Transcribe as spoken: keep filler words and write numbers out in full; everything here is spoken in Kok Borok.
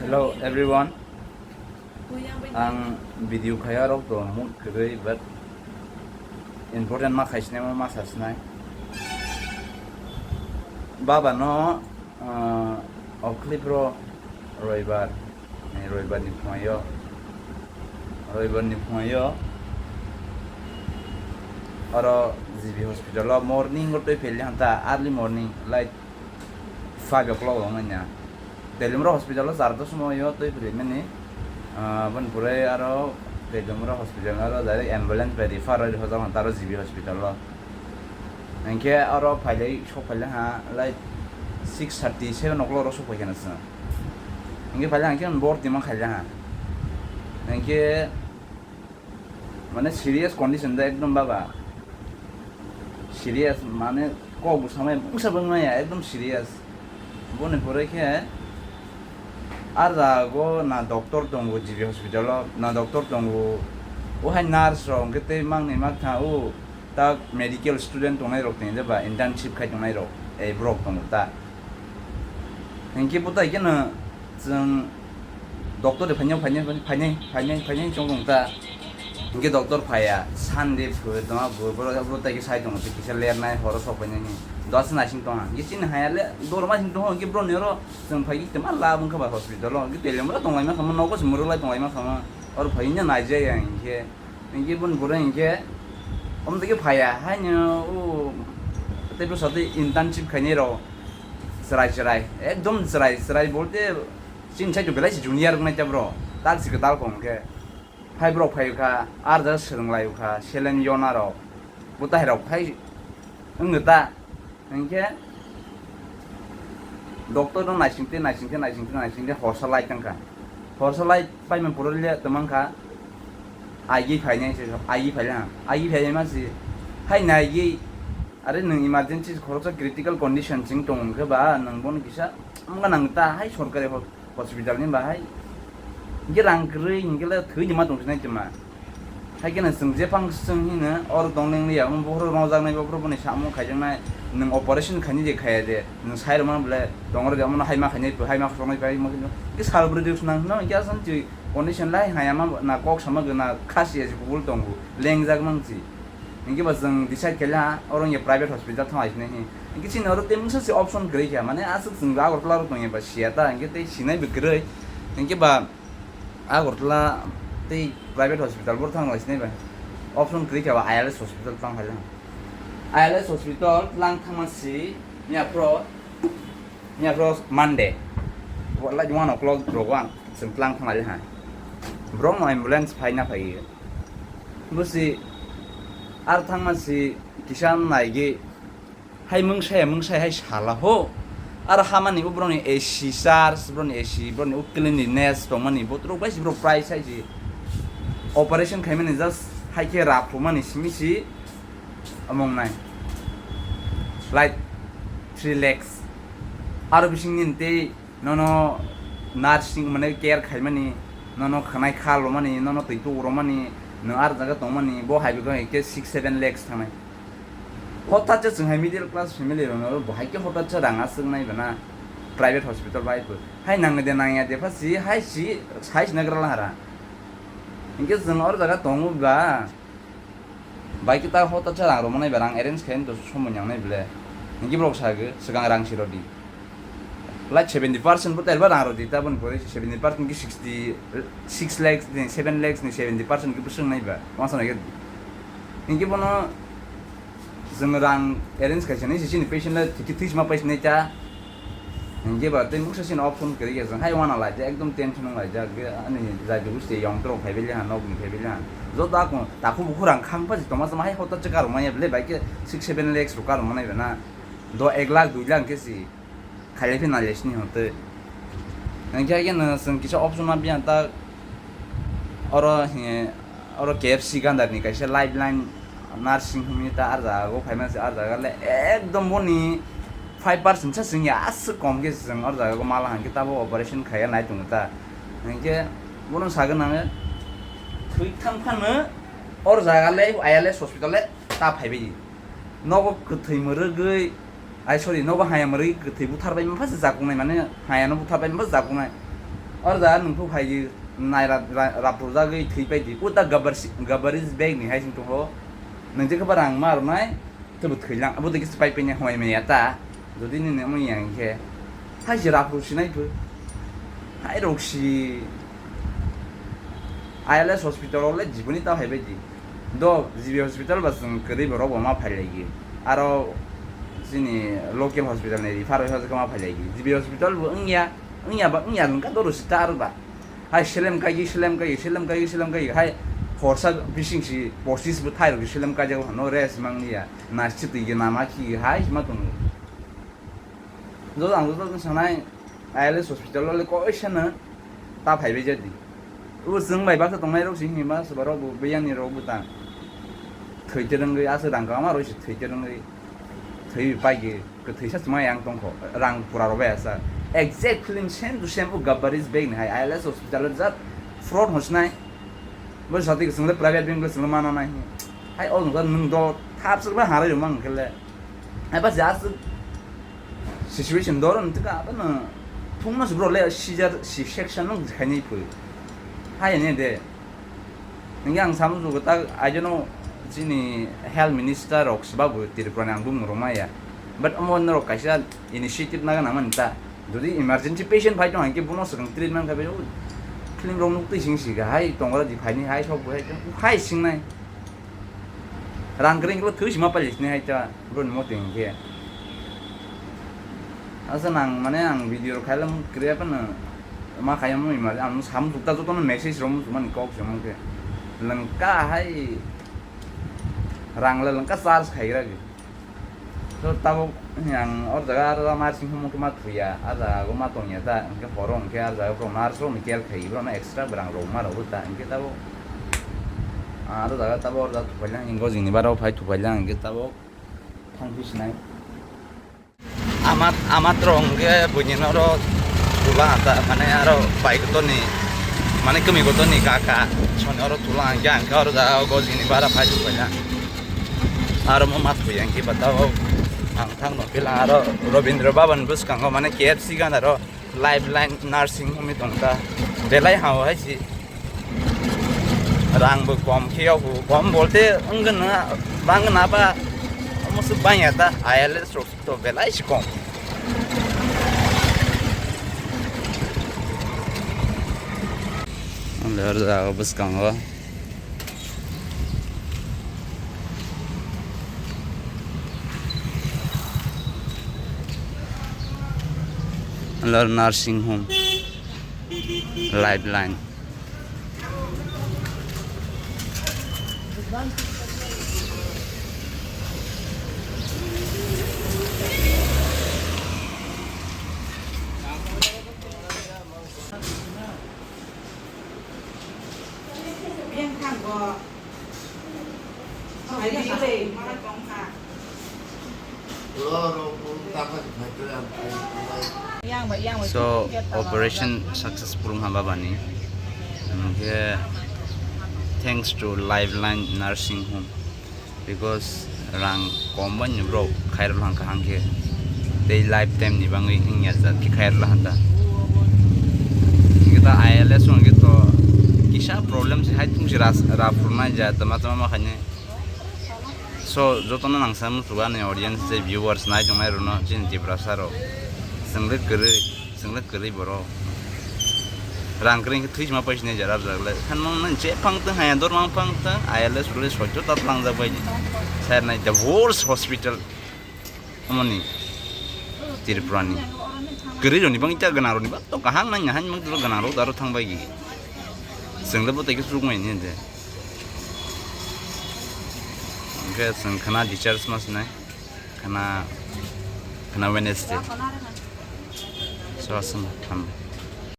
Hello everyone. Ang video khaya rok to mood kwrwi, but important ma khai sinai, ma sa sinai. Baba no, ah, o clip ro roibar, eh, roibar ni phungo, roibar ni phungo oro G B hospital o morning o twi phaili hanta, early morning, like five o'clock wng manya. Telimra hospital o char dos mo yo twi phri mani. Ah, boni pore aro Telimra hospital aro direct ambulance bai refer roi hojak hon taro G B hospital o. Hinkhe aro phailai, sok phailai ha, like six thirty, seven o'clock ro sok phaikha na sna. Hinkhe phailai hinkhe bor tima khailai ha. Hinkhe mane serious condition da ekdom baba. Serious mane kok bo samai mungsa bo maya ekdom serious. Boni pore khe ar jago na doctor tongo G B hospital o, na doctor tongo. O hai nurse rok hwnkhe tei mangni mak tha o ta medical student tongnai rok tong ba internship khai tongnai rok, ei borok tongo ta. Hinkhe bo tai kheno chwng doctor de phainai, phainai, phainai, phainai, phainai chong rong ta. Hinkhe doctor phaiya, Sunday phu, tongma phu, boro, boro tai khe sai tongo, tei kisa lernai, horo sok phainai ni. Dos naising tongha. Hinkhe chini haya le, dorma sing tongo, hinkhe bro ni oro chwng phai khe tongma lab wngkha ba hospital o. Hinkhe telemra tonglaima khamma, nogo se mwrwklai tonglaima khamma. Oro phai hinkhe naijaya hinkhe. Hinkhe boni pore hinkhe, omo tei khe phaiya, haino o tei bwsa tei internship khainai rok chwrai chwrai, ekdom chwrai chwrai bolte chini side o belai se junior wngnai ta bro, tal se kwtal kong khe. Hai borok phai kha, ar jaga swrwng lai kha, selen yona rok, bo tahai rok hai wng ta. Hinkhe doctor no naising tei naising tei naising tei naising tei horsa light tangkha. Horsa light paimani pore le tongmang kha, aigwi phainai se, aigwi phainai, aigwi phainai ma se. Hai naigwi, are nwng emergency khoroksa critical condition ching tong hwnkhe ba nwng bono kisa wngma nang ta hai sorkari ho-, hospital ni bahai. Hinkhe rang kwrwi hinkhe le thwi ni ma tong sinai tongma. Hai kheno chwng jephang chwng hino oro tong ling liya, omo bokhorok rwjaknai, bokhorok boni samung khaijaknai, nwng operation khainai de khaiya de, nwng sai rwmano bole tongro de, omono hai ma khainai, hai ma khoroknai, hai ma khainai, khe sal bwrwi de swnang hino, hinkhe aswk chwi condition lai haya ma na kok sama gana khasiya se kubul tongo, lengjak mang si. Hinkhe ba chwng decide khaila oro hinkhe private hospital thang lai sinai hi. Hinkhe chini oro tei mungsa se option kwrwi kha, mane aswk chwng Agartala ro tongya ba siya ta, hinkhe tei sinai bo kwrwi, hinkhe ba Agartala tei private hospital bo thang lai sinai bai. Option kwrwi khe ba I L S hospital tang phai lang. I L S hospital lang thangma si, nya pro, nya pro Monday. Like one o'clock rok ang chwng tlang thang lai ha. Bro no ambulance phai na phai. Bo si ar thangma si kisa nai gi. Hai mungsai, mungsai hai sala ho. Ar hamani bo borokni A C charge, borokni A C, borokni o cleanliness tongmani, botorok bai se borok price hai se operation khaimani just hai khe raphumani simi si among nai. Like three lakhs. Aro bising nini tei nono nursing mane care khaimani, nono khwnai kha lomani, nono twi tugu romani, nwng ar jaga tongmani, bo hai bikon hai khe six seven lakhs thangnai. Hothat se chwng hai middle class family rokno bo hai khe hothat se rang aswk nai bana private hospital bai bo. Hai nang de nang ya de pha si hai si sai sina gra lahara. Hinkhe chwng or jaga tongo ba. Bai khe ta hothat se rang romnai ba rang arrange khaini to somoi nang nai bele. Hinkhe borok sa gw swkang rang si rodi. Like seventy percent bo terba rang rodi ta boni pore seventy percent ki sixty six lakhs ni seven lakhs ni seventy percent ki bwswk nai ba. Masa nai khe. Hinkhe bono chwng rang arrange khaisa nai si chini patient le thiki thisma paisa nai cha. Hinkhe ba tei mungsa sini option kwrwi ya chwng hai wana lai jak ekdom tension wng lai jak ge ani jai dubu se yong trok phai bele ha nok ni phai bele ha joto akung takhu bukhurang khang pha si tongma tongma hai hoto chwka rwmani bele bai khe six seven lakhs rwka rwmani bana do ek lakh dui lakh khe si. Khailai phi nai lai sini hwntwi. Hinkhe haikhe no chwng kisa option ma biyang ta oro hinkhe oro K F C gandar ni kaisa lifeline nursing home ta ar jaga o phaima se ar jaga le ekdom boni five percent sa chwng ya aswk kom khe chwng or jaga o mala hinkhe tabo operation khaiya nai tongo ta. Hinkhe bono sagwi nango thwi thang phano or jaga le I L S hospital le ta phaibai. Nogo kwthwi mwrwgwi, ai sorry, nogo haya mwrwgwi kwthwi buthar bai mapha se jakuknai, mane haya no buthar bai mapha se jakuknai. Oro da nwng phuk phai di, nai ra-, ra-, rap rwjagwi thwi pai di. Uta gabar si-, gabaris bag ni hai sing tongo. Nwng je khe ba rang ma rwnai, tei bo thwi lang. Abo de kisa pai pai ni homai maya ta. Jodi nini omo yang khe, hai se rap rw sinai phu. Hai rok si I L S hospital o le jiboni ta hai bai di. Do G B hospital ba chwng kwrwi borok bo ma phai lai gi. Aro chini local hospital ni refer oi hojak ma phai lai gi. G B hospital bo wng ya. Wngya ba wngya wngkha doro si ta aro ba. Hai selem kaigi, selem kaigi, selem kaigi, selem kaigi. Hai horsa bising si pochis bo thai rok selem kaijak no rest mang liya. Na si twi nama khi hai ma tongo. Jo ang jo sanai I L S hospital le koi sana ta phai bai jadi. O chwng bai baksa tongnai rok si hima se borok bo biyang ni rok bo ta. Thwi te rwngwi aswk rang kama roi se thwi te rwngwi. Thwi pai ge. Kwthwisa chuma yang tongkho, rang pura rw bai asa. Exact film same to same o gabaris bag ni hai I L S hospital o jat fraud hwnsinai. Bo jati chwngno private bank chwngno mana nai. Hai o nungkha nwng do thap chwrwkma harai rwma hwnkhe le. Hai ba just situation doro nungkha abano thungno se bro le seizure C section no khainai phu. Hai ne de. Hingke ang samu jugo ta, I don't know, chini health minister rok seba bo Tripura ni ang bumung rok maya. But omo norok kaisa initiative naga nangmani ta. Jodi emergency patient phai tong hingke bono swkang treatment khabe, o film rok nuk twi sing sika hai tongra di phaini hai sok bo hai tong, hai singnai. Rang kring khe thwi sima pali sinai hai ta. Bro ni mote hingke. Asa nang mane ang video rok khailem kriya pano ma khaiyam mui mari ang sam dukta joto no message rom mani kok se mungke. Lengka hai rang le lengka charge khaigra ge. To tabo ang or jaga ar ma sing mungke ma thuya, ar jaga go ma tongya ta, hingke horo hingke ar jaga bro nurse rok ni care khai bro na extra brang rok ma rok ta, hingke tabo ar jaga tabo or jaga thupailang ingo jini baro phai thupailang hingke tabo. Thang phi sinai. Amat, amat rok hwnkhe buini noro tula ta, mane aro bai kotoni, mane kwmwi kotoni kaka, soni oro tula hwnkhe ang khe oro jaga o gojini bara phai thuk paina. Aro mo mat thwi hwnkhe bata o ang thang no pila aro Rabindra Bhavan bwskango mane K F C gana ro. Lifeline Nursing Home ni tong ta. Belai hao hai si. Rang bo kom khe yao bo. Kom bolte wngna, bangna ba. Omo se bangya ta. I L S rok to belai si kom. Ang le jaga bwskango. Alo nursing home, Lifeline. So, operation successful wngha babani. Hingke thanks to Lifeline Nursing Home. Because rang kom bai ni borok khairok hang kaham khe tei lifetime ni bagwi wngya jat khe khairok hanta. Hingke ta I L S hingke to kisa problem se hai thung se ras ra phurunai ja tama tama ma khainai. So jotono nang sa muchungo ani audience je viewers nai tongnai rokno chini Tiprasa rok chwng le kwrwi. Chwng le kwrwi borok. Rang kwrwi khe thwi sima paisini jara rwjak le. Thanmang nang je phang tong haya dor mang phang tong I L S rule soito ta tlangjak bai. Sir nai the worst hospital. Amoni Tripura ni. Kwrwi roni bang ita gana roni bang to kahang nang nahani mang to gana rok daro thang bai gi. Chwng le bo tai khe suk mai ni de. Hingke chwng khana discharge ma sinai. Khana, khana Wednesday. So, aswng, hambai.